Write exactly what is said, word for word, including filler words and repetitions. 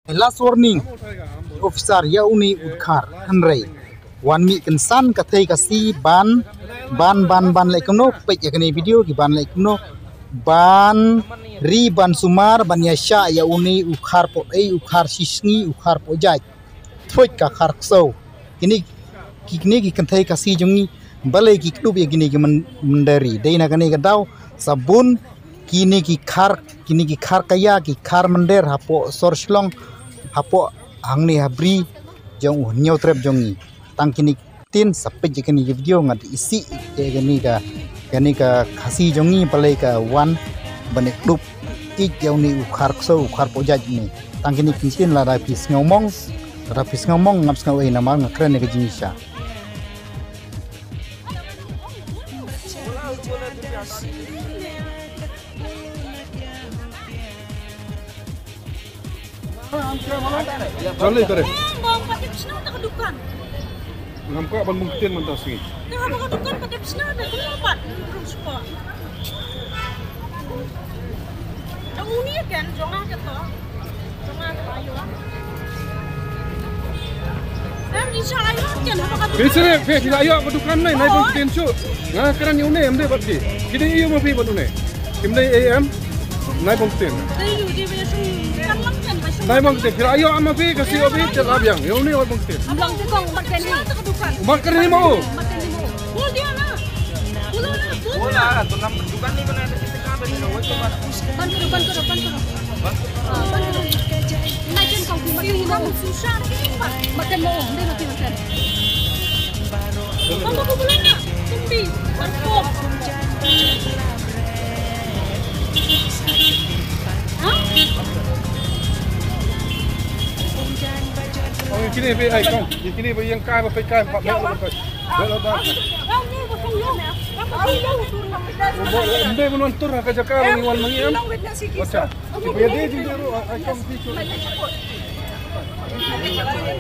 Last warning, officer, ïa une u dkhar, hynrei wan mih kynsan ka thei Khasi ban, ban, ban, ban leh kumno, peit ïa kane video, ki ban leh kumno, ban ri, ban sumar, ban ïa shah ïa une u khar poh ei, u khar shisngi, u khar poh jait. Thuid ka khar ksew. Kine ki, kine ki kynthei Khasi jong ngi, balei ki kdup ïa kine ki myn-, mynder ri. Dei na kane ka daw, sa bun kine ki khar, kine ki khar kaya, ki khar mynder hapoh sor Shillong, hapoh hangne ha bri jong u Hynñiewtrep jong ngi. Tang kine ktien, sa peit ïa kane ka video, nga da isih ïa kane ka, kane ka Khasi jong ngi, balei ka wan ban ïa kdup ïeit ïa une u khar ksew, u khar poh jait une. Tang kine ki ktien, lada phi sngew mong, lada phi sngew mong, ngam sngew ei namar nga kren ïa ka jingshisha. Charlie, kare. Eh, bang, pat dep shna ta ka dukan. Ngam kwah ban bungkten mynta sngi. Te haba ka dukan pat dep shna, te kumno pat? Rung spa. Te uni ken, jong nga ka to. Jong nga ka ayo. Em, insha Allah, ayo ken, haba ka dukan. Phi sere, phi, phi la ayo ka dukan nai, nai bungkten shu. Nga kren ïa une, em dei bad phi. Phi dei ayo ma phi bad une. Kim dei A M, nai bang ktien. Nai bang ktien. Phi la ïoh ama phi, ka C O phi, te la biang. Ïoh ni wan bang ktien. Bang te kong, bang ktien ni. Bang ktien ni mo. Bang ktien ni mo. Ban kru, ban kru, ban kru. Ah, ban kru. Nai ken kong, bang ktien ni mo. Bang ktien mo, bang ktien. Oh, ïa kine ba ai kong, ïa kine ba ïeng kai ba peit kai ba peit ba peit. Ba la ba. Ba, ba, ba, ba, ba, ba, ba, ba, ba, ba, ba,